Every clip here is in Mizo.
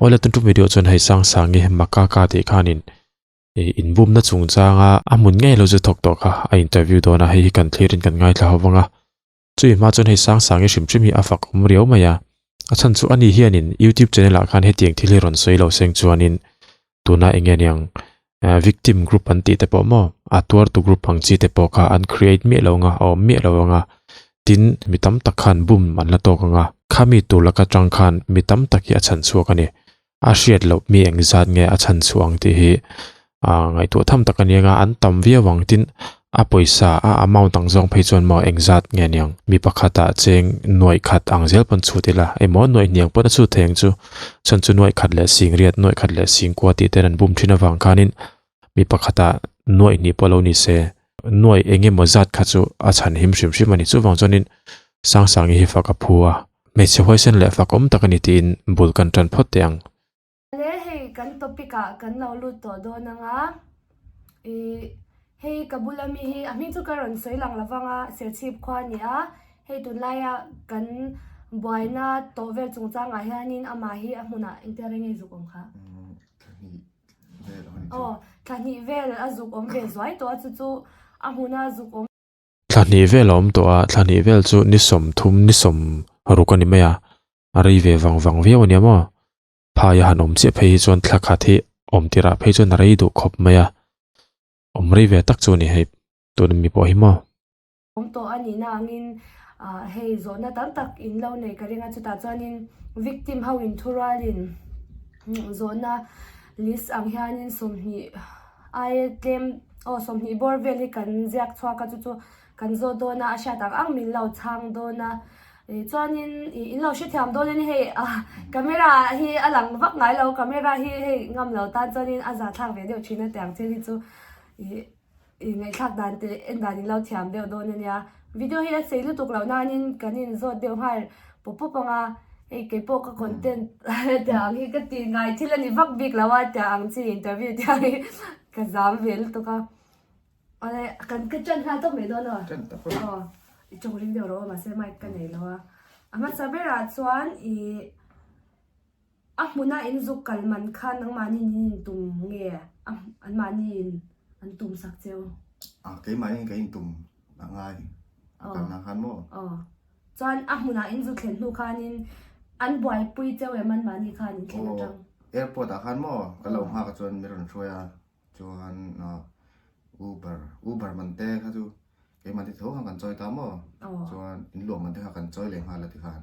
Awle tun tum video chuan hei Sangsangi Makaka tih khanin inbumna chungchanga a hmun ngei lo chu thawk tawh kha a interview dawn a, hei hi kan thlirin kan ngaithla ho vang a. Chumi hma chuan hei Sangsangi hrim hrim hi a fak awm riau mai a, a chhan chu ani hianin YouTube channel ah khan hetiang thil hi rawn sawi lo seng chuanin tuna eng nge niang victim group an tih te pawh maw a tuartu group ang chi te pawh kha an create miah lo anga a awm miah lo anga tin mi tam tak khan bum an la tawk anga khami tur laka tang khan mi tam tak hi a chhan chhuak a ni. A hriat loh mi engzat nge a chhan chhuah ang tih hi ah ngaihtuah tham tak a ni anga an tam viau ang tin a pawisa a amount ang zawng phei chuan maw engzat nge niang mi pakhatah cheng nuaih khat ang zel pawn chhut ila emaw nuaih hniang pawn a chhut thei ang chu chhan chu nuaih khat leh sing riat nuaih khat leh sing kua tih ten an bum thin avang khanin mi pakhatah nuaih hnih pawh lo ni se nuaih eng emaw zat kha chu a chhan him hrim hrim a ni chuvang chuanin Sangsangi hi fak a phu a hmeichhe huaisen leh fak awm tak a ni tiin bul kan tan phawt teh ang. Le hei kan topic ah kan lo lut tawh dawn anga ih hei ka bula mi hi a hming chu ka rawn sawi lang lovang a Serchhip khua a ni a hei tunlaia kan buaina tawh vel chungchang ah hianin amah hi a hmunah engtia reng nge zuk awm kha? Aw thla hnih vel a zuk awm ve zuai tawh a chu chu a hmuna zuk awm. Thla hnih vel a awm tawh a, thla hnih vel chu ni 30 ni 60 a ni mai a, a rei ve vang vang viau a nia maw? Phai a han awm chiah phei hi chuan thla khat hi awm tirah phei chuan a rei duh khawp mai a, awm rei ve tak chu a ni hei tuna mi pawh hi maw? Awm tawh a nihna angin ah hei zawhna tam tak in lo nei ka ring a chutah chuanin victim ho in thurualin zawhna list ang hianin 20 ai tlem aw 20 bawr vel hi kan ziak chhuak a chu chu kan zawt dawn a a hriat ang ang min lo chhang dawn a ih chuanin ih in lo hrethiam dawn a ni hei ah camera hi a lang vak ngai lo camera hi hei ngam lo tan chuanin a zahthlak ve deuh thin a tiang thil hi chu ih ih ngaihthlak dan te en dan in lo thiam deuh dawn a nia video hi a sei lutuk loh nanin kan in zawt deuh nghal pawp pawp ang a hei keipawh ka content tiang hi ka tih ngai thil a ni vak bik lo a tiang ang chi interview tiang hi ka zam ve lutuk a. Awle kan ka ṭan nghal tawp mai dawn aw. Ṭan tawp a. Aw i ṭawng ring deuh rawh aw mahse mic ka nei lo a. A hmasa berah chuan i a hmuna in zuk kal man kha nangmahni in in intum nge a anmahni in an tum sak cheu? A keimahni in ka intum a ngai a kalna khan maw? Aw chuan a hmunah in zu thlen hnu khanin an buaipui cheu em anmahni khan in thlen aṭang? Aw airport ah khan maw ka lo nghak a chuan min rawn hruai a. Chuan Uber, Uber man te kha chu keimah te tho khan kan chawi ta maw? Chuan in luah man te kha kan chawi leh nghal a ti khan.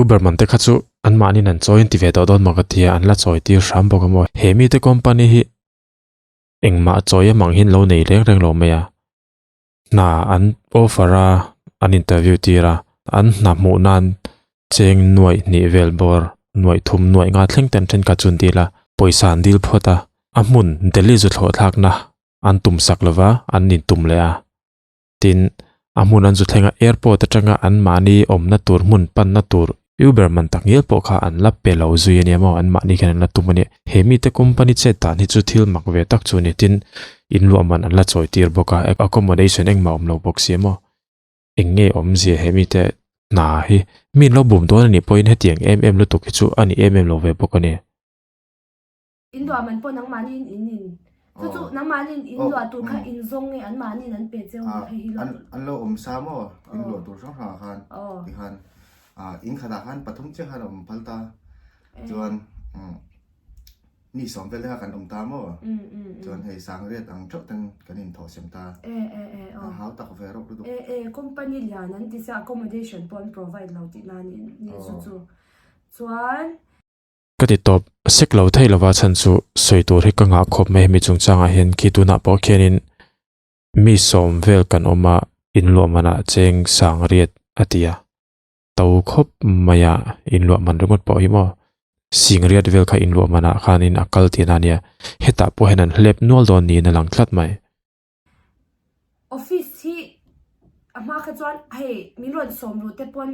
Uber man te kha chu anmahniin an chawi an ti ve tawh dawn maw ka ti a, an la chawi tir hram bawk a maw? He mite company hi engmah chawi amang hian lo nei reng reng lo mai a. Hna an offer a, an interview tir a, an hna hmuh nan cheng nuaih hnih vel bawr, nuaih thum, nuaih nga thleng ten thenkhat chu an dil a, pawisa an dil phawt a, a hmun Delhi zu thlawh thlakna an tum sak lova an intum leh a. Tin, a hmun an zu thleng a, airport atanga anmahni awmna tur hmun panna tur Uber man tak ngial pawh kha an la pe lo zui a nia maw, anmahni khan an la tum a nia. He mite company chet dan hi chu thil mak ve tak chu a ni. Tin, in luah man an la chawi tir bawk a, accommodation engmah awm lo bawk si a maw. Eng nge awmzia he mite hna hi? Mi in lo bum dawn a nih pawhin hetiang em em lutuk hi chu a ni em em lo ve bawk a ni. In luah man pawh nangmahni in in in chu chu nangmahni in in luah tur kha in zawng nge anmahni in an pe cheu ni phei hi lo an lo awm sa maw in luah tur hrang hrang ah khan ti khan in khat ah khan pathum chiah khan a awm phal ta chuan mi sawm vel te kha kan awm ta maw chuan hei sangriat ang theuh ten kan in thawh sem ta a hau tak ve rawk lutuk company lian an ti sia accommodation pawh an provide lo tih na ni chu chu chuan Ka ti tawp sek lo thei lova chhan chu sawi tur hi ka ngah khawp mai hemi chungchangah hian khi tunah pawh khianin mi sawm vel kan awm a inluah manah cheng sang riat a ti a to khawp mai a inluah man ringawt pawh hi maw sing riat vel kha inluah manah khanin a kal tihna a nia hetah pawh hian an hlep nual dawn niin a lang tlat mai. Office hi a hma kha chuan hei min rawn sawm ru te pawn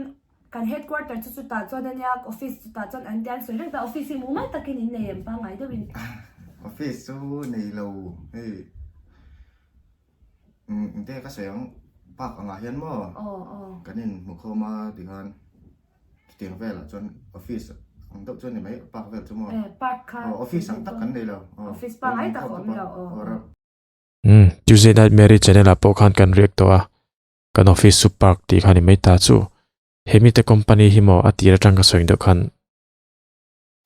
kan headquarter chu chutah chuan a nia office chutah chuan an tia an sawi reng ta office hi mumal takin in nei em pangngai deuhin. Office chu nei lo hei engte ka sawi ang park angah hian maw kan in hmu khawm a tikhan chutiang velah chuan office. ang deuh chu a ni mai park vel chu maw. Eh park kha. Aw office ang tak kan nei lo. Office pangai tak a awm lo aw. Umm Tuesday Night Mary channel ah pawh khan kan react tawh a, kan office chu park tih kha a ni mai ta chu. He mite company hi maw a tir atang ka sawi deuh khan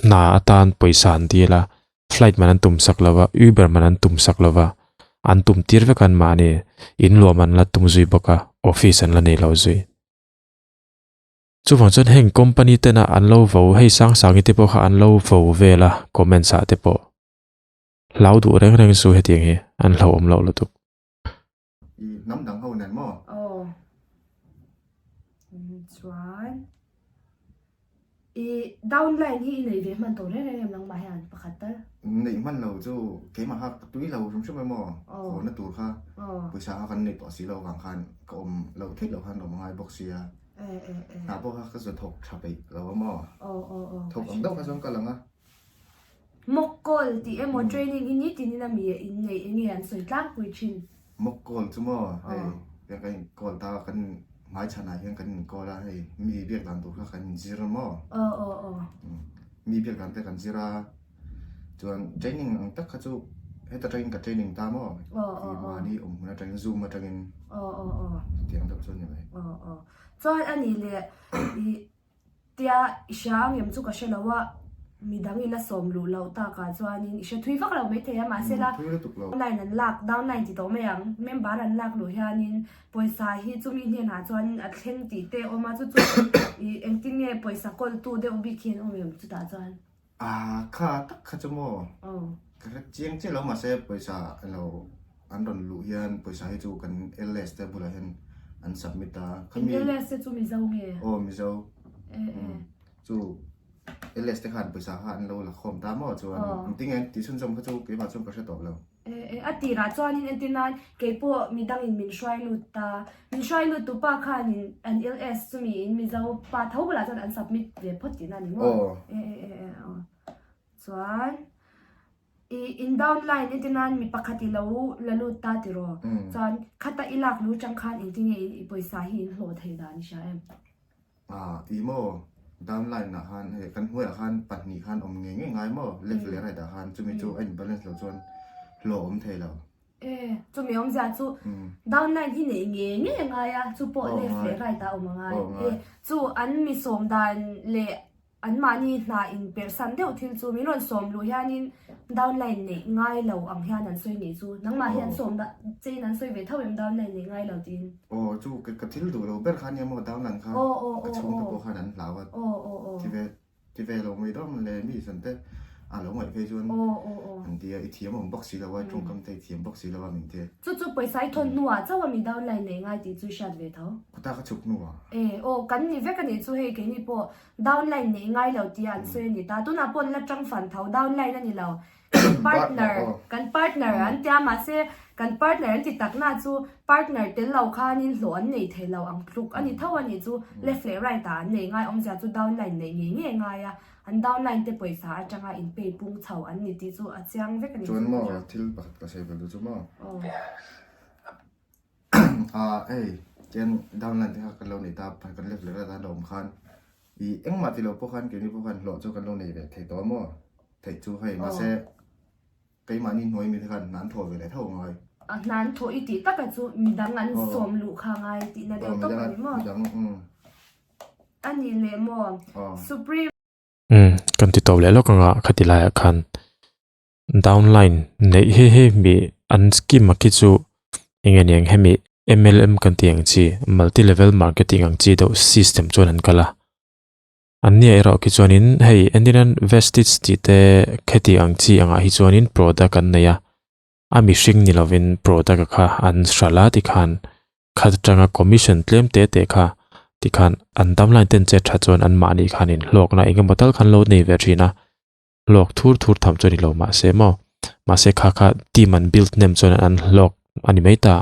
hna atan pawisa an dil a, flight man an tum sak lo va, Uber man an tum sak lo va, an tum tir vek a anmahni inluah man la tum zui bawk a, office an la nei lo zui. Chuvang chuan heng company tena an lo vo hei Sangsangi te pawh kha an lo vo vel a comments ah te pawh hlau duh reng reng chu hetiang hi an hlauhawm loh lutuk. I hnam dang ho nen maw? Aw. Chuan i downline hi i nei ve hman tawh reng reng em nangmah hian pakhat tal? Neih hman lo chu keimah kha ka tui lo hrim hrim em aw? Haw na tur kha pawisa kha kan neih tawh si lo avang khan ka awm loh theih loh khan awm a ngai bawk sia. Hna pawh kha ka zu thawk tha peih lo a maw? Thawk ang deuh kha chuan ka lang a. Mock call tih emaw training hi nitin in a mi in neih enge an sawi tlangpui thin? Mock call chu maw hei tiang kan in call ta kan hmai chhan ah hian kan in call a hei mi biak dan tur kha kan in zir maw? Mi biak dan te kan zir a chuan training ang tak kha chu heta tangin ka training ta maw? Mahni awm hun atangin zoom atangin tiang deuh chu a ni mai. Chuan a nih leh ih Tia i hria ang em chu ka hre lo a, midang i la sawm luh loh takah chuanin i hre thui vak lo maithei a, mahse la line an lak down line ti tawh mai ang, member an lak luh hianin pawisa hi chumi hnenah chuanin a thleng tih te a awm a, chu chu i engtin nge pawisa kawltu deuh bik hi an awm em chutah chuan? Ah kha tak kha chu maw ka hre chiang chiah lo mahse pawisa alo an rawn luh hian pawisa hi chu kan LS te bulah hian an submit a khami LS te chu Mizo nge? Aw Mizo chu LS te khan pawisa kha an lo la khawm ta maw chuan engtin nge an tih chhunzawm kha chu keimah chuan ka hre tawh lo. A tirah chuanin entir nan keipawh midangin min hruai lut ta. Min hruai lut tu pa khanin an LS chumi in Mizo pa tho bulah chuan an submit ve phawt tihna a ni maw? Aw. Chuan i in downline entir nan mi pakhat i lo la lut ta tiraw? Chuan khata i lak lu chang khan engtin nge i pawisa hi in hlawh thei dan i hria em? Ah i maw downline ah khan hei kan hnuaiah khan pahnih khan awm ngei ngei ngai maw left leh right ah khan chumi chu a in balance lo chuan hlawh awm thei lo. E chumi awmzia chu downline hi neih ngei ngei a ngai a chu pawh left leh right ah awm a ngai e chu an mi sawm dan leh An mahni hna in perhsan deuh thil chu min rawn sawm luh hianin downline neih ngai lo ang hian an sawi nih chu. Nangmah hi an sawm dah chein an sawi ve tho em downline neih ngai lo tiin. Aw chu ka thil duh lo ber kha nia maw downline kha ka chhungte pawh khan an hlau a ti ve ti ve lo mai dawn le mi zan te a lo ngaih phei chuan an ti a i thiam awm bawk si lo a tawngkam te i thiam bawk si lo a min ti a. Chu chu pawisa i thawn hnuah chauh a mi downline neih ngai tih chu i hriat ve tho. Khuta ka chhuk hnuah. E aw kan ni vek a nih chu hei keini pawh Downline neih ngai lo tia an sawi a ni ta. Tunah pawh an la tang fan tho. Downline a ni lo. Kan partner, kan partner an tia mahse kan partner an ti takna chu partner tel lo khanin hlawh an nei thei lo ang tluk a ni tho a nih chu. Left leh right ah an nei ngai awmzia chu downline neih ngei ngei ngai a. An downline te pawisa atanga in pay pung chho an ni tih chu a chiang vek a ni. Chuan maw thil pakhat ka sawi belh chu maw. Aw. Ah hei tian downline te kha kan lo nei ta kan left leh right a lo awm khan ih engmah tilo pawh khan keini pawh khan hlawh chu kan lo nei ve thei tawh a maw theih chu hei mahse keimahni hnuai mi te khan hna an thawh ve leh tho ngai. A hna an thawh i tih taka chu midang an sawm luh kha ngai tihna deuh tawp a ni maw? Midang umm. A nih leh maw? Supreme. Umm kan ti tawp leh lawk anga khati laiah khan Downline neih hi hei mi an scheme a khi chu eng nge niang hemi M_L_M kan tih ang chi multi level marketing ang chi deuh system chuan an kal a an nia erawh khi chuanin hei entirnan vestige tih te kheti ang chi angah hi chuanin product an nei a a mihring ni lovin product a kha an hralh a tikhan kha atanga commission tlem te te kha tikhan an downline ten chet tha chuan an mahni khanin hlawkna eng emaw tal khan lo nei ve thin a. hlawk thur thur tham chu a ni lo mahse maw mahse kha kha team an build hnem chuan an hlawk a ni mai ta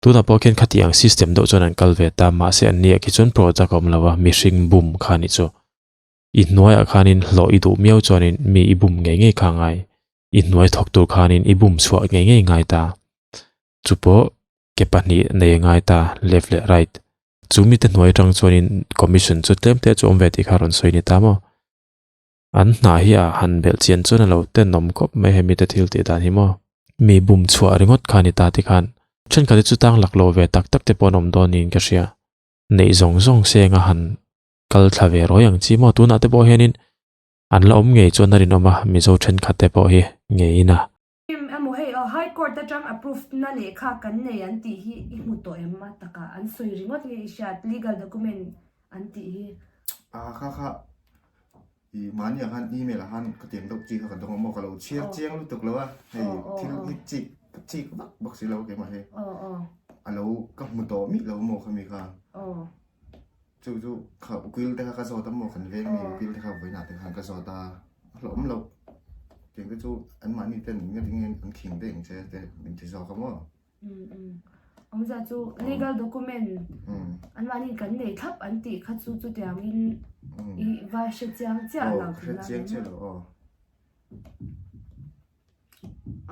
tunah pawh khian khati ang system deuh chuan an kal ve ta mahse an nia khi chuan product a awm lo a mihring bum kha ni chu i hnuaiah khanin hlawh i duh miau chuanin mi i bum ngei ngei kha ngai i hnuai thawk tur khanin i bum chhuah ngei ngei ngai ta chu pawh ke pahnih nei a ngai ta left leh right chu mite hnuai atang chuanin commission chu tlem te chu awm ve tih kha a rawn sawi a ni ta maw. An hna hi a han belh chian chuan a lo tenawm khawp mai hemi te thil tih dan hi maw. Mi bum chhuah ringawt kha ni ta tikhan thenkhat hi chu tang lak lo ve tak tak te pawh an awm dawn niin ka hria. Neih zawng zawng seng a han kal thla ve rawi ang chi maw tunah te pawh hianin an la awm ngei chuan a rinawm a Mizo thenkhat te pawh hi ngeiin a. Em emaw hei aw High Court atang approve na lehkha kan nei an tih hi i hmu tawh em a taka an sawi ringawt nge i hriat legal document an tih hi. A kha kha i mahni ah khan email ah khan ka tiang deuh chi kha ka dawng a maw ka lo chhiar chiang lutuk lo a hei thil hi chik chik vak bawk si lo keimah hi a lo ka hmu tawh mih lo maw khami kha chu chu kha ukil te kha ka zawt a maw kan veng mi ukil te kha vawiinah te khan ka zawt a a hlawhawm loh tiang te chu anmahni ten eng nge tinge an khing daih ang che te min ti zawk a maw. Awmzia chu legal document anmahni kan nei thlap an tih kha chu chutiangin i va hre chiang chiah lo. Aw ka hre chiang chiah lo aw.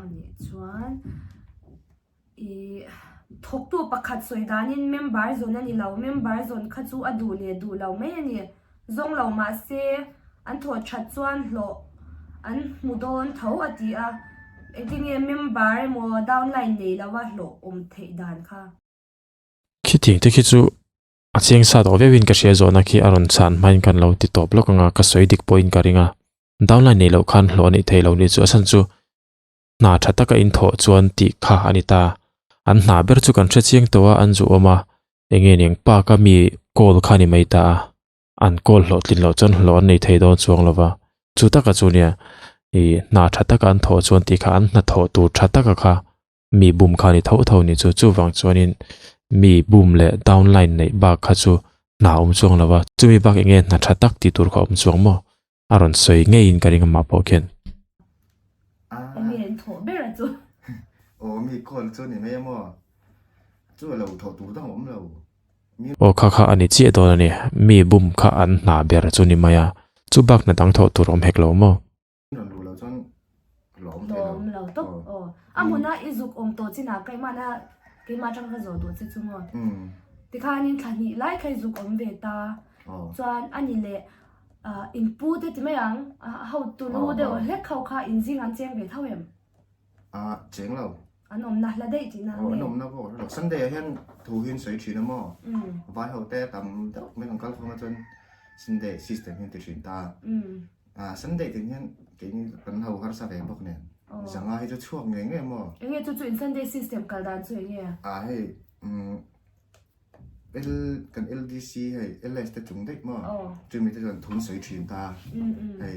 Anih chuan. I thawktu pakhat sawi danin member zawn a ni lo, member zawn kha chu a duh leh duh lo mai a ni. Zawng lo mahse an thawh that chuan hlawh an hmu dawn tho a ti a, engtin nge member emaw downline nei lova hlawh awm theih dan kha. Khitiang te khi chu a chiang sa tawh viauin ka hria zawhna khi a rawn chhan hmain kan lo ti tawp lawk anga ka sawi dik pawhin ka ring a, downline nei loh khan hlawh a nih theih lo ni chu a chhan chu Hna tha taka in thawh chuan tih kha a ni ta. An hna ber chu kan hre chiang tawh a, an zu awm a, enge niang park a mi call kha a ni mai ta a, an call hlawhtlin loh chuan hlawh an nei thei dawn chuang lo va. Chu taka chu nia, ih hna tha taka an thawh chuan tih kha an hnathawh tur tha taka kha mi bum kha a ni tho tho ni chu. Chuvang chuanin mi bum leh downline neih bak kha chu hna a awm chuang lo va, chumi bak enge hna tha tak tih tur kha a awm chuang maw? A rawn sawi ngeiin ka ring amah pawh khian. Enge an thawh ber a chu? Aw mi call chu ni mai a maw? Chu a lo thawh tur dang a awm lo. Mi. Aw kha kha a ni chiah dawn a ni. Mi bum kha an hna ber chu ni mai a. Chu bak hna dang thawh tur a awm hek lo maw? Rawn luh loh chuan lawm thei lo. Lawm lo tawp aw. A hmuna i zuk awm tawh chinah keimahna keimah atang ka zawh duh che chu maw? Tikhanin thla hnih lai kha i zuk awm ve ta. Chuan a ni leh In pu te ti mai ang, ho tulu deuh hlek ho kha in zing an cheng ve tho em? A cheng lo. An awmna hla daih tihna nge? An awmna pawh hre lo. Sunday ah hian thu hi an sawi thin a maw? Vai ho te tam deuh mai kan kal khawm a chuan Sunday system hi an ti thin ta. Sunday tin hian keini kan ho harsa ve bawk nen. Zanga hi chu chhuak ngei ngei maw? Enge chu chu in Sunday system kal dan chu enge? A hei L kan LDC hei LS te chung daih maw chumi te chuan thun sawi thin ta hei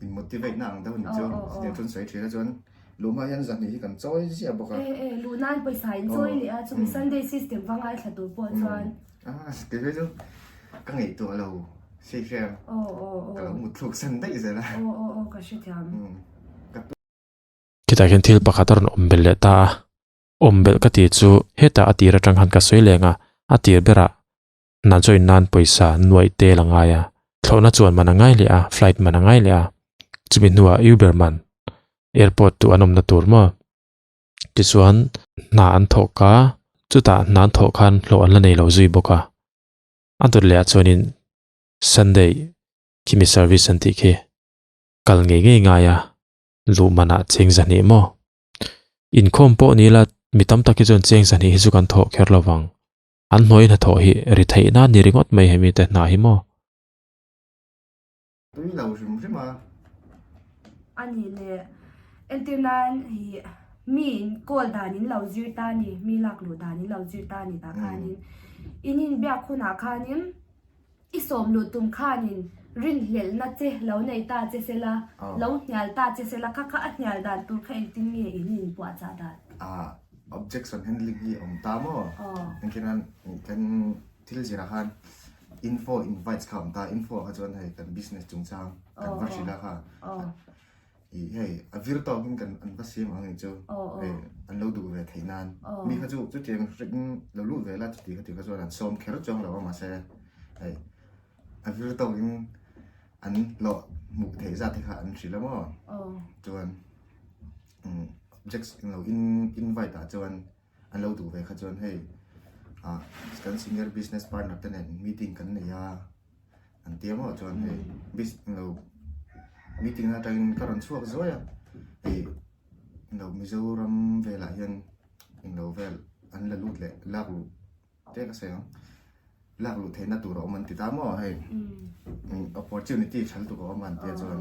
in motivate na ang deuh ni chu chutiang thun sawi thin a chuan luh hma hian zahnih hi kan chawi ziah bawk a. E e luh nan pawisa in chawi leh a chumi Sunday system va ngaithla tur pawh chuan. A kei phei chu ka ngaihtuah lo sei hriam ka lo mutthluk san daih zel a. Aw aw aw ka hrethiam. Khitah khian thil pakhat a rawn awm belh leh ta a. Awm belh ka tih chu hetah a tir atang khan ka sawi leng a, a tir berah hna join nan pawisa nuaih tel a ngai a, thlawhna chuan man a ngai leh a, flight man a ngai leh a, chumi hnuah Uber man airport duh an awmna tur maw? Tichuan hna an thawk a, chutah hna an thawh khan hlawh an la nei lo zui bawk a, a dawt leh ah chuanin Sunday khimi service an tih khi kal ngei ngei ngai a, luh manah cheng zahnih maw? Inkhawm pawh ni ila mi tam tak hi chuan cheng zahnih hi chu kan thawh kher lo vang. An hnuai hnathawh hi ri theih nan ni ringawt mai hemi te hna hi maw? Tui lo hrim hrim a. A nih leh entir nan hi mi in call dan in lo zir ta ni, mi lak luh dan in lo zir ta ni tah khanin in inbiak hunah khanin I sawm luh tum khanin rinhlelhna che lo nei ta che sela, lo hnial ta che sela, kha kha a hnial dan tur kha engtin nge in inpuahchah dan? Ah, objection handling hi a awm ta maw? Engtin kan thil zirah khan info invites kha a awm ta, info ah kha chuan hei kan business chungchang kan va hrilh a kha. Ih hei a vir tawkin kan an va siam ang nih chu hei an lo duh ve theih nan mi kha chu chutiang hring lo lut ve la chuti kha ti kha chuan an sawm kher chuang lo a mahse hei a vir tawkin an hlawh hmuh theih zat te kha an hrilh a maw chuan objects lo in invite ah chuan an lo duh ve kha chuan hei ah kan senior business partner te nen meeting kan nei a. An tia maw chuan hei bis lo Meeting atangin ka rawn chhuak zuai a, hei englo Mizoram velah hian englo vel an la lut leh lak luh te ka sawi ang, lak luh theihna tur a awm an ti ta maw hei opportunity tha lutuk a awm an tia chuan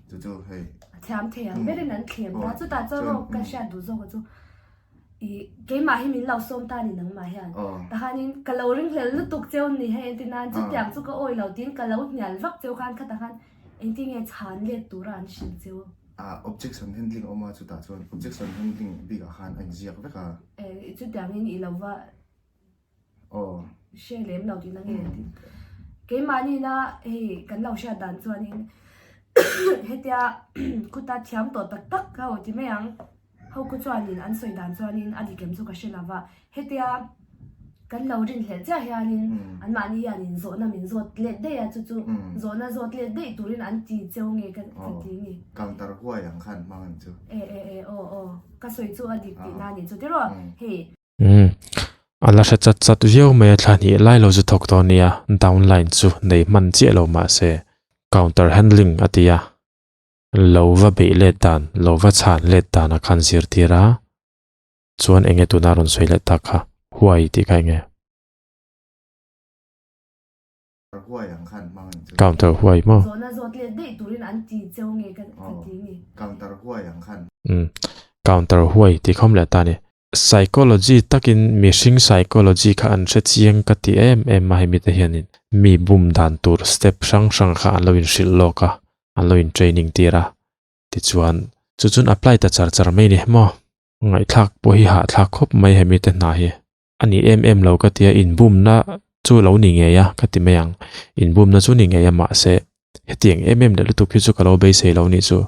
chu chu hei. A thiam thei ang berin an thlem ta, chutah chuan aw ka hriat duh zawk chu. I keimah hi min lo sawm ta ni nangmah hian. Tahanin ka lo ringhlel lutuk cheu ni hei engtin nan chutiang chu ka awi lo tiin ka lo hnial vak cheu khan khatah khan engtin nge chhan let tura an hrilh cheu. Ah objection handling a awm a chutah chuan objection handling bikah khan a inziak vek a. Eh chutiangin i lo va. Aw. Hre lem lo tihna nge tih. Keimahni na hei kan lo hriat dan chuanin hetia khuta thiam tawh tak tak ho ti mai ang. Ho khu chuanin an sawi dan chuanin a dik em chu ka hre lo va. Hetia kan lo rinhlelh chiah hianin anmahni hianin zawhna min zawt let daih a chu chu zawhna zawt let daih turin an ti cheu nge ka ti ni. Counter huai ang khan hmang ang chu. E e e aw aw ka sawi chu a dik tihna a ni chu tiraw hei. Umm a la hre chat chat viau mai a thla hnih lai lo chu thawk dawn nia downline chu nei hman chiah lo mahse counter handling a ti a lo va beih let dan lo va chhan let dan a khan zirtir a chuan enge tuna rawn sawi leh tak kha huai tih kha enge. Huai ang khan hmang ang chu. Counter huai maw? Zawhna zawt let daih turin an ti cheu nge ka ti ni. Counter huai ang khan. Umm counter huai tih khawm leh ta ni. Psychology takin mihring psychology kha an hre chiang ka ti em em a hemi te hianin mi bum dan tur step hrang hrang kha an lo inhrilh lawk a, an lo in training tir a tichuan chu chuan apply ta char char mai ni maw? Ngaihthlak pawh hi hahthlak khawp mai hemi te hna hi. A ni em em lo ka tia inbumna chu lo ni ngei a ka ti mai ang, inbumna chu ni ngei a mahse hetiang em em leh lutuk hi chu ka lo beisei lo nih chu.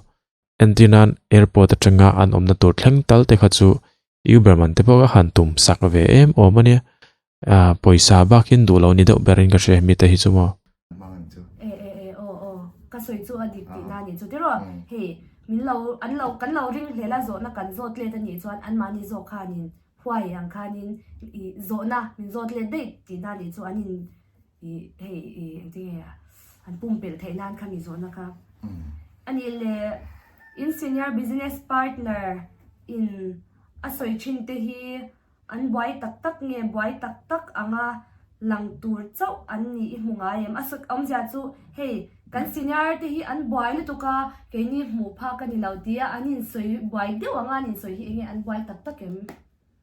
Entir nan airport atanga an awmna tur thleng tal te kha chu Uber man te pawh ka han tum sak ve em awm a nia, ah pawisa bakin duh lo ni deuh berin ka hria hemi te hi chu maw. E e e aw aw ka sawi chu a dik tihna a nih chu tiraw hei min lo an lo kan lo ring hlel a zawhna kan zawt let a nih chuan anmahni zawk khanin Huai ang khanin i zawhna min zawt let daih tihna nih chu an in i hei i engtin nge an pumpelh theih nan kha mi zawhna kha a nih le in senior business partner in a sawi thin te hi an buai tak tak nge buai tak tak anga lang tur chauh an nih i hmu ngai em a sawi awmzia chu hei kan senior te hi an buai lutuk a keini hmuh phak a ni lo tia an insawi buai deuh anga an insawi hi enge an buai tak tak em?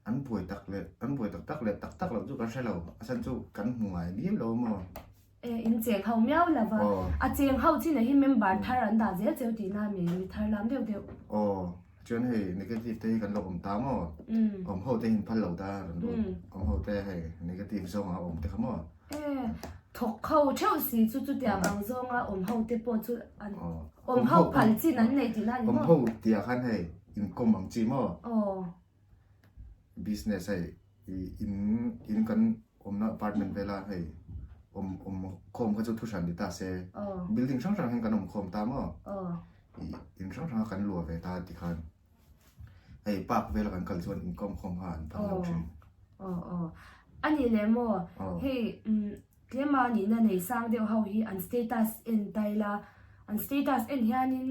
An buai tak leh an buai tak tak leh tak tak loh chu kan hre lo a chhan chu kan hmu ngai miau lo maw? E in cheng ho miau lo va a cheng ho chin ah hi member thar an dah zel cheu tihna mi mi thar lam deuh deuh. Aw chuan hei negative te hi kan lo awm ta maw? Awm ho te hi an phal lo ta rawn lut awm ho te hei negative zawng ah awm te kha maw? E, thawk ho theuh si chu chutiang ang zawnga awm ho te pawh chu an awm ho phal chin an nei tihna a ni maw? Awm ho tih ah khan hei inkawm ang chi maw? Aw. Business hei in in kan awmna apartment vela hei awm awm khawm kha chu thu hran ni ta se building hrang hrang hian kan awm khawm ta maw? Aw. In hrang hrang a kan luah ve ta ti khan Hei park vela kan kal chuan inkawm khawm kha an phal lo thin. Aw aw a nih leh maw hei tlema nihna nei sang deuh ho hi an status en ta ila an status en hianin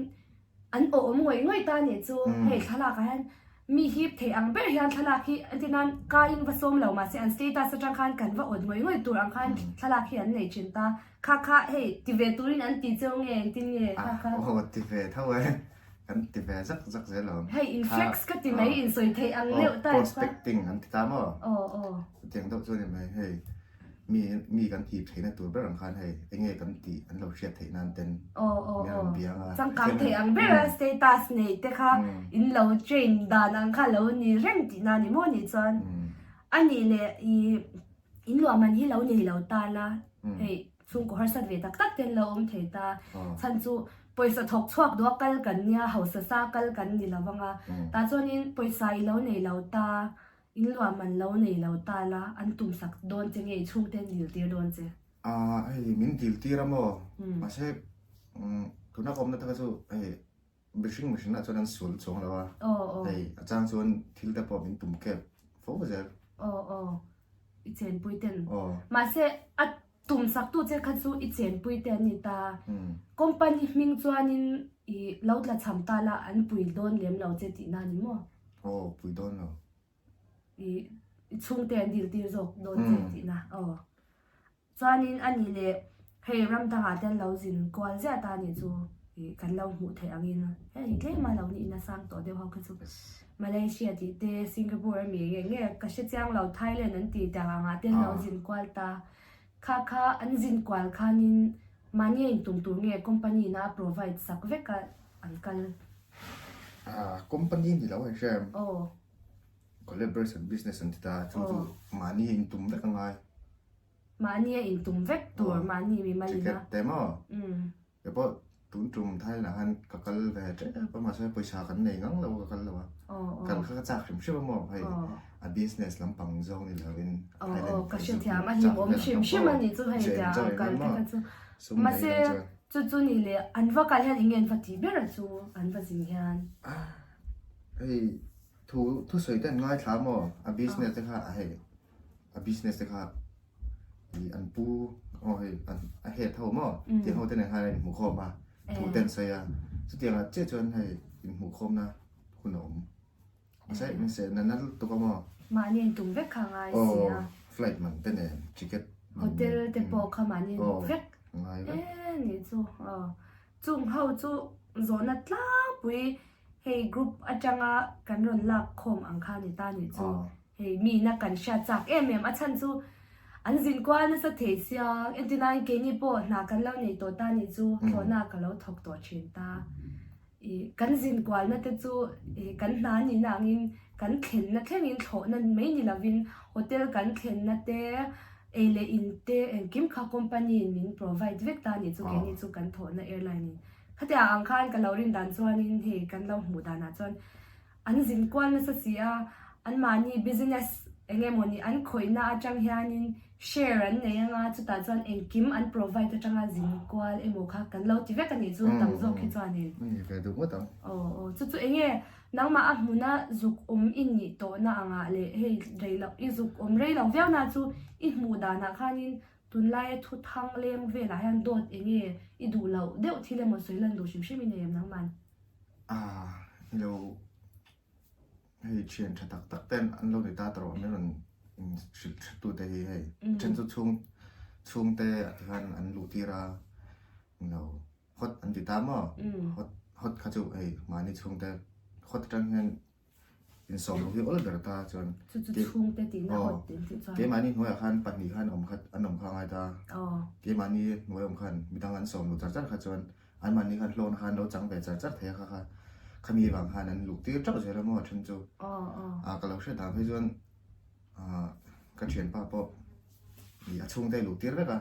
an awh awm ngawih ngawih ta nih chu hei thlalak ah hian mi hip theih ang ber hian thlalak hi entir nan ka in va sawm lo mahse an status atang khan kan va awt ngawih ngawih tur ang khan thlalak hi an nei thin ta kha kha hei ti ve turin an ti cheu nge engtin nge kha kha. Aw ti ve tho e. Kan ti ve zak zak zel ang. Hei in flex ka ti mai in sawi theih ang deuh ta. Prospecting an ti ta maw? Aw aw. Chutiang deuh chu a ni mai hei mi mi kan hip theihna tur ber ang khan hei enge kan tih an lo hriat theih nan ten Aw aw min aw. rawn biang a. Changkang theih ang ber a status nei te kha in lo train dan ang kha lo ni reng tihna a ni maw nih chuan. A nih leh i in luah man hi lo nei lo ta la hei Chhungkaw harsat ve tak tak te an lo awm thei ta. Chhan chu pawisa thawk chhuak duh a kal kan nia, hausa sa kal kan ni lo vang a. Tah chuanin pawisa i lo nei lo ta, in luah man lo nei lo ta la, an tum sak dawn che nge i chhungte an dil tir dawn che? Aaa hei min dil tir a maw? Mahse tuna ka awmna te kha chu hei mihring mihring ah chuan an sual chuang lo a. Hei a chang chuan thil te pawh min tum kep fo zel. Aw aw i chenpui ten. Mahse a. Tum saktu che kha chu i chenpui te an ni ta. Company hming chuanin i lo tla cham ta la an pui dawn lem lo che tihna a ni maw? Aw, pui dawn lo. I i chhungte an dil tir zawk dawn che tihna. Aw. Chuanin a nih leh hei ram dangah te an lo zin kual ziah ta a nih chu i kan lo hmuh theih angin hei tlem a lo nih in a sang tawh deuh ho kha chu Malaysia tih te Singapore ami nge nge ka hre chiang lo Thailand an ti tiang angah te an lo zin kual ta. Kha kha an zin kual khanin mahni a intum tur nge company in a provide sak vek a an kal. Ah company ni lo hei hrem. Aw. Collaboration business an ti ta chu chu mahni a intum vek a ngai. Mahni a intum vek tur mahni mimal in a. Ticket te maw? Umm. Kei pawh tun tum Thailand ah khan ka kal ve tep a mahse pawisa kan nei ngang lo a ka kal lo a. Kal kha ka chak hrim hrim a maw hei a business lampang zawng ni lovin Thailand ka hrethiam a hlimawm hrim hrim a nih chu hei tia a kal te kha chu. Mahse chu chu ni leh an va kal hian enge an va tih ber a chu an va zin hian. Hei thu thusawi te an ngaithla a maw a business te kha a hei a business te kha ih an pu aw hei an a head ho maw tiang ho te nen khan an inhmuhkhawm a thu te an sawi a chutiang ah chiah chuan hei inhmuhkhawm na hun a awm mahse mahse na na lutuk a maw mahni an tum vek kha a ngai si a flight man te nen ticket hotel te pawh kha mahni an book vek ngai vek e nih chu aw chung ho chu zawhna tlangpui hei group atanga kan rawn lak khawm ang kha ni ta nih chu. Hei mina kan hriat chak em em a chhan chu an zin kual nasa thei sia entirnain keini pawh hna kan lo nei tawh ta nih chu thlawhna ka lo thawk tawh thin ta. Ih kan zin kualna te chu ih kan hna nihna angin kan thlenna thlengin thlawhna mai ni lovin hotel kan thlenna te ei leh in te engkim kha company in min provide vek ta nih chu keini chu kan thawhna airline in. Khatiang ang khan ka lo rin dan chuanin hei kan lo hmuh danah chuan an zin kual nasa si a, anmahni business eng emaw ni an khawihna atang hianin share an nei anga chutah chuan engkim an provide atanga zin kual emaw kha kan lo ti vek a nih chu tam zawk hi chuanin. A ni ve duh ngawt ang. Aw aw chu chu enge nangmah a hmuna zuk awm i nih tawhna angah leh hei rei loh i zuk awm rei lo viau na chu i hmuh danah khanin tunlaia thu thang leng velah hian dawt enge i duh loh deuh thil emaw sawi lan duh hrim hrim i nei em nangman? Ah, ilo hei thian tha tak tak ten an lo ni ta tawh min rawn in hrilh hrilh tu te hi hei then chu chhung chhung te ah te khan an luh tir a ilo hot an ti ta maw hot hot kha chu hei mahni chhung te hot atang hian Insawm loh hi awl ber ta chuan Chu chu chhungte tihna hawt tih tih chuan. Keimahni hnuaiah khan pahnih khan awm khat an awm kha a ngai ta. Keimahni hnuai awm khan midang an sawm loh char char kha chuan anmahni khan hlawkna khan lo chang ve char char thei a kha kha khami vang khan an luh tir teuh zel a maw a then chu. Ka lo hriat dan phei chuan ka thianpa pawh a chhungte a luh tir vek a.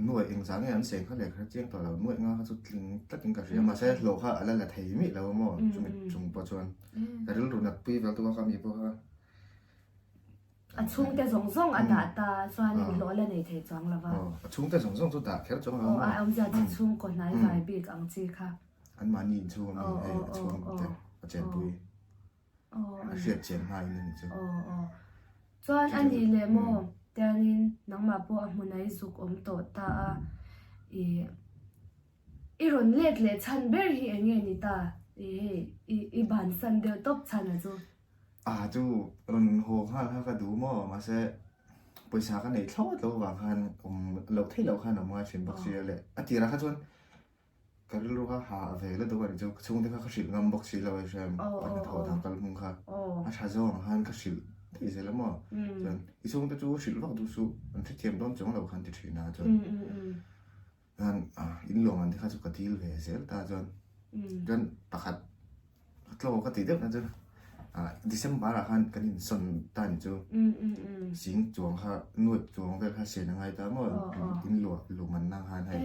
Nuaih engzah nge an seng kha leh kha chiang tawh lo, nuaih nga kha chu tling tlatin ka hria mahse hlawh kha a la la thei miah lo a maw chumi chung pawh chuan ka rilru nat pui vel tuk a kha mi pawh kha. A chhungte zawng zawng a dah ta chuanin hlawh la nei thei chuang lo va. Aw a chhungte zawng zawng chu dah kher chuang lo a maw. Aw a awmzia chu chhungkaw hnai vai bik ang chi kha. Anmahni inchhung a mi hei a chhungte a chenpui. A hriat chian hma in a ni chu. Aw aw. Chuan a nih leh maw? Tianin nangmah pawh a hmunah i zuk awm tawh ta a. I i rawn let leh chhan ber hi eng nge ni ta? I hei i i bansan deuh tawp chhan a chu. A chu rawn haw nghal kha ka duh maw? Mahse pawisa ka neih thlawt loh avang khan awm loh theih loh khan awm ngai thin bawk sia le. A tirah kha chuan Ka rilru kha ha ve la deuh a nih chu, ka chhungte kha ka hrilh ngam bawk si lo a hrem, ka hnathawh dan kal hmung kha a tha zawng ang khan ka hrilh daih zel a maw, chuan i chhungte chu hrilh vak duh suh, an hrethiam dawn chuang lo khan ti thin a chuan chuan in luang an te kha chu ka dil ve zel ta chuan chuan pakhat Ka tlaw ka ti deuh na chu ah December ah khan kan insawn ta ni chu sing chuang kha nuaih chuang vel kha sian a ngai ta maw in luah luh man na khan hei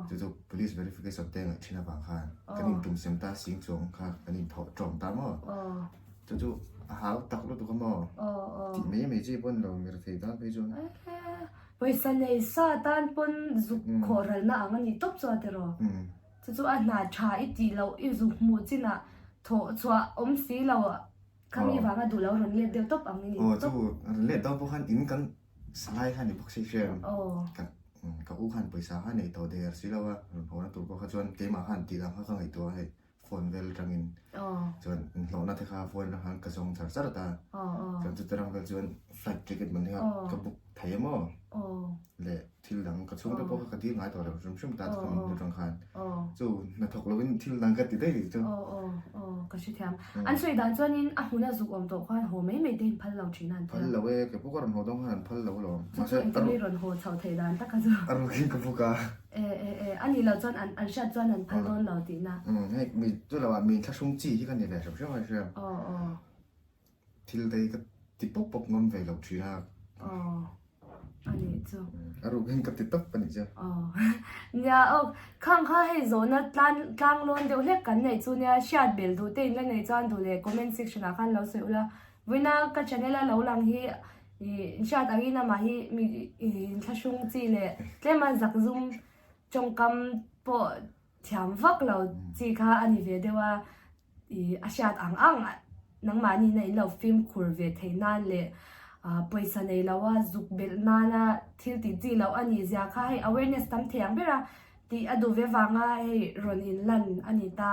chu chu police verification te ngaih thin avang khan kan intum sem ta sing chuang kha kan inthawh tawm ta maw chu chu a hau tak lutuk a maw tih mai mai chi pawn lo mi rethei tan phei chuan. Pawisa nei sa tan pawn zuk khawh ralna ang a nih tawp chu a tiraw. Chu chu a hna tha i tih loh i zuk hmuh chinah thawh chhuah awm si lo khami vanga duh lo rawn let deuh tawp ang i ni tawp. Aw chu rawn let deuh pawh khan in kan Salai kha ni bawk si hriam. Ka ka u khan pawisa kha nei tawh der si lo a, rawn haw na tur pawh kha chuan keimah khan tih dang kha ka ngaihtuah a hei phone vel atangin chuan inhlawhna te kha phone atang khan ka zawng char char ta. Chuan chuti rang vel chuan flight ticket man te kha ka book thei a maw leh thil dang ka chhungte pawh kha ka dil ngai tawh lo hrim hrim ta chu ka min atang khan chu hnathawk lovin thil dang ka ti daih tih chu. Aw aw aw ka hrethiam. An sawi dan chuanin a hmuna zuk awm tawh khan haw mai mai te in phal lo thin a an ti a. Phal lo e, kei pawh ka rawn haw dawn khan an phal lo alawm. Chu chu engtin nge rawn haw chhoh theih dan tak a chu. A rukin ka buk a. E e e, a nih loh chuan an an hriat chuan an phal dawn lo tihna. Umm hei mi chu lo ah mi thlahrung chi hi ka ni ve hrim hrim a hriat. Aw aw. Thil te hi ka ti pawp pawp ngam ve lo thin a. Aw, a nih chu. A ruk hian ka ti tawp a nih chu. Aw, nia aw, khang kha hei zawhna tlan tlang lawn deuh hlek kan neih chu nia, hriat bel duh te in la nei chuan duh leh comment section ah khan lo sawi ula. Vawiina ka channel a lo lang hi ih hriat angin amah hi mi ih thlahrung chi leh tlema zakzum tawngkam pawh thiam vak lo chi kha a ni ve deuh a. I a hriat ang ang nangmahni na in lo fimkhur ve theih nan leh pawisa nei lo a zuk belh nana thil tih chi loh a nih zia kha hei awareness tam thei ang ber a tih a duh ve vanga hei rawn in lan a ni ta.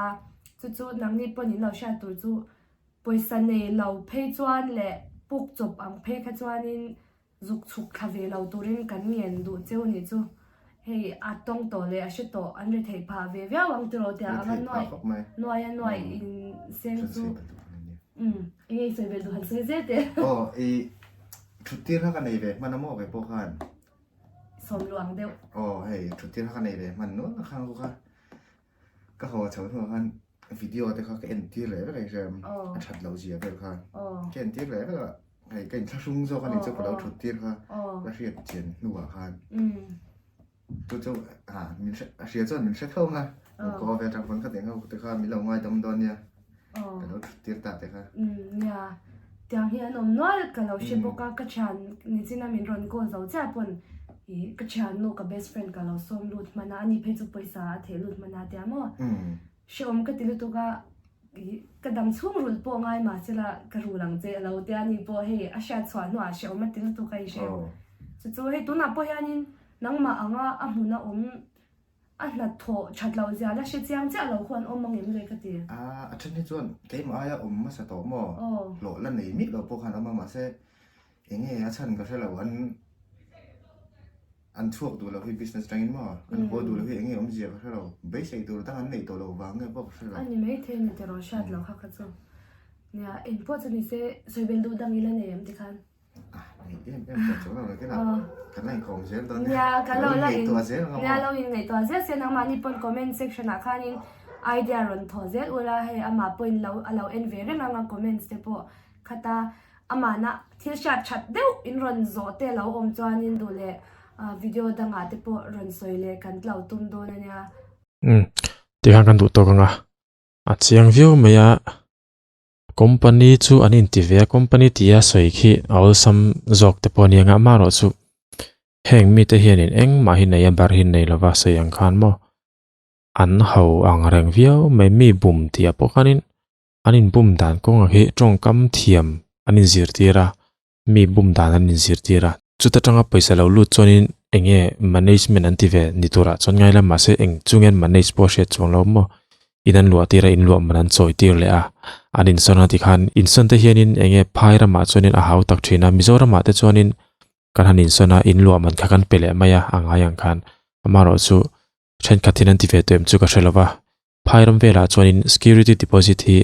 Chu chu nangni pawn in lo hriat tur chu pawisa nei lo phei chuan leh puk chawp ang phei kha chuanin Zuk chhuk thla ve lo turin kan ngen duh cheu nih chu. Hei a tawng tawh leh a hre tawh an ri theih phah ve viau ang tiraw tia anga nuaih nuai a nuaih in seng chu umm enge i sawi belh duh han sawi zel teh. Aw i thut tir kha ka nei ve hman a maw kei pawh khan. Sawm luh ang deuh. Aw hei thut tir kha ka nei ve hman nual a khang kha. Ka haw chho hnuah khan video te kha ka en tir leh vek a hriam a that loh zia vel kha ka en tir leh vek a hei ka inthlahrung zawk a ni chu ka lo thut tir kha ka hriat chian hnuah khan chu chu a min hre a hria chuan min hre tho ang a ka aw ve atang pawn kha tiang ho te kha min lo ngaidam dawn nia ka lo thut tir ta te kha. Nia tiang hi an awm nual ka lo hre bawk a ka thian nichina min rawn call zo chiah pawn ih ka thiannu ka best friend ka lo sawm lut hman a ani phei chu pawisa a theh lut hman a tia maw hrehawm ka ti lutuk a ih ka dam chhung rulh pawh ngai mah sela ka rul ang che a lo tia ani pawh hei a hriat chhuah hnuah hrehawm a ti lutuk a i hre chu chu hei tunah pawh hianin nangmah anga a hmun a awm A hnathawh that loh zia la hre chiang chiah lo khuan awm ang em le ka ti. A, a then hi chuan keimah aia awm hmasa tawh maw? Hlawh la nei miah lo pawh khan awm a, mahse enge a chhan ka hre lo, an an chhuak duh lo hi business atangin maw? An haw duh lo hi enge awmzia ka hre lo, beisei tur dang an nei tawh lo vang nge pawh ka hre lo. A ni maithei ni tiraw hriat loh kha kha chu. Nia, engpawh chu nise sawi bel duh dang ila nei em tikhan? Nia ka lo la in nia lo in ngaihtuah zel se nangmahni pawn comment section ah khanin idea rawn thawh zel ula hei amah pawhin lo a lo en ve reng ang a comments te pawh khata amahna thil hriat that deuh in rawn zawh te a lo awm chuanin duh leh video dangah te pawh rawn sawi leh kan tlo tum dawn a nia. Umm tikhan kan duh tawk ang a a chiang viau mai a. Company chu an inti ve a, company tia sawi khi a awlsam zawk te pawh a ni ang a, amaherawhchu heng mite hianin engmah hi nei a bar hi nei lova sawi ang khan maw an ho ang reng viau mai mi bum tih ah pawh khanin an inbum dan kawngah hi tawngkam thiam an inzirtir a. Mi bum dan an inzirtir a, chuta tanga pawisa lo lut chuanin eng nge management an ti ve ni turah chuan ngai la mahse eng chu nge an manage pawh a hriat chuang lo maw? In an luah tir a, in luah man an chawi tir leh a, an insawn a tikhan insawn te hianin eng nge phai ramah chuanin a hau tak thin a, Mizoramah te chuanin kan han insawn a, in luah man kha kan pe leh mai a, a ngai ang khan amaherawh chu thenkhat in an ti ve tawh em chu ka hre lo va. Phai ram velah chuanin security deposit hi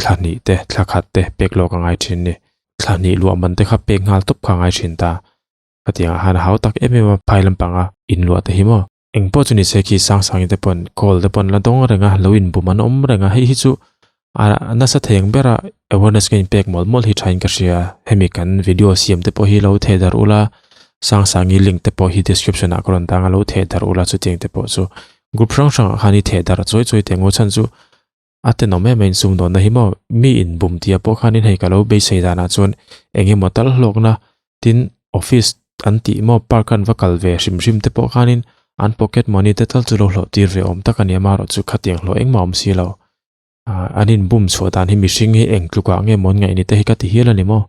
thla hnih te, thla khat te pek lawk a ngai thin ni. Thla hnih luah man te kha pek nghal tawp kha a ngai thin ta. Khatiangah han hau tak em em a phai lampanga inluah te hi maw. Eng pawh chu ni se khi sang sangin te pawn call te pawn la dawng reng a, lo inbum an awm reng a, hei hi chu a nasa thei ang bera awareness ka inpek mawlh mawlh hi thain ka hria. Hemi kan video siam te pawh hi lo theh darh ula, sang sangi link te pawh hi description ah ka rawn dang a, lo theh darh ula chutiang te pawh chu Group hrang hrangah khan i theh darh chawi chawi teh ngaw chhan chu a tenawm em a insumdawnna hi maw mi inbum tia pawh khanin hei ka lo beisei danah chuan eng emaw tal hlawkna tin office an tih maw park an va kal ve hrim hrim te pawh khanin an pocket money te tal chu lo hlawh tir ve awm tak a ni amaherawh chu khatiang hlawh engmah awm si lo. An inbum chhuah dan hi mihring hi eng tlukah nge maw an ngaih ni te hi ka ti hial a ni maw?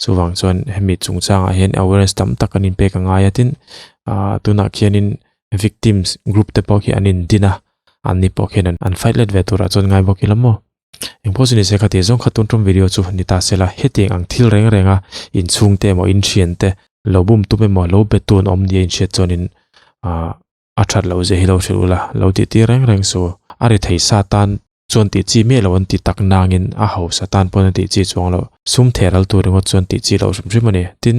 Chuvang chuan hemi chungchangah hian awareness tam tak an inpek a ngai a tin ah tunah khianin victims group te pawh khi an indin a anni pawh khian an fight let ve turah chuan ngai bawk ila maw. Engpawh chu nise kha tih zawng kha tun tum video chu ni ta sela hetiang ang thil reng reng a inchhung te emaw inthian te lo bum tum emaw lo be tun awm nia inhriat chuanin ah a that loh zia hi lo hrilh ula lo tih tir reng reng su a ri thei sa tan chuan tih chi miah lo an ti tak nangin a hausa tan pawn an tih chi chuang lo sum theh ral tur ringawt chuan tih chi loh hrim hrim a ni tin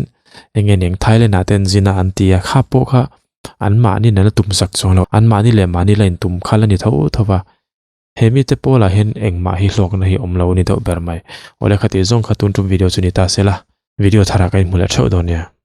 eng nge eng Thailand ah te an zin a an ti a kha pawh kha an mahni in an la tum sak chuang lo an mahni leh mahni la intum kha la ni tho tho va. He mite pawlah hian engmah hi hlawkna hi awm lo a ni deuh ber mai. Awle khatih zawng kha tun tum video chu ni ta se la, video tharah ka inhmu leh theuh dawn nia.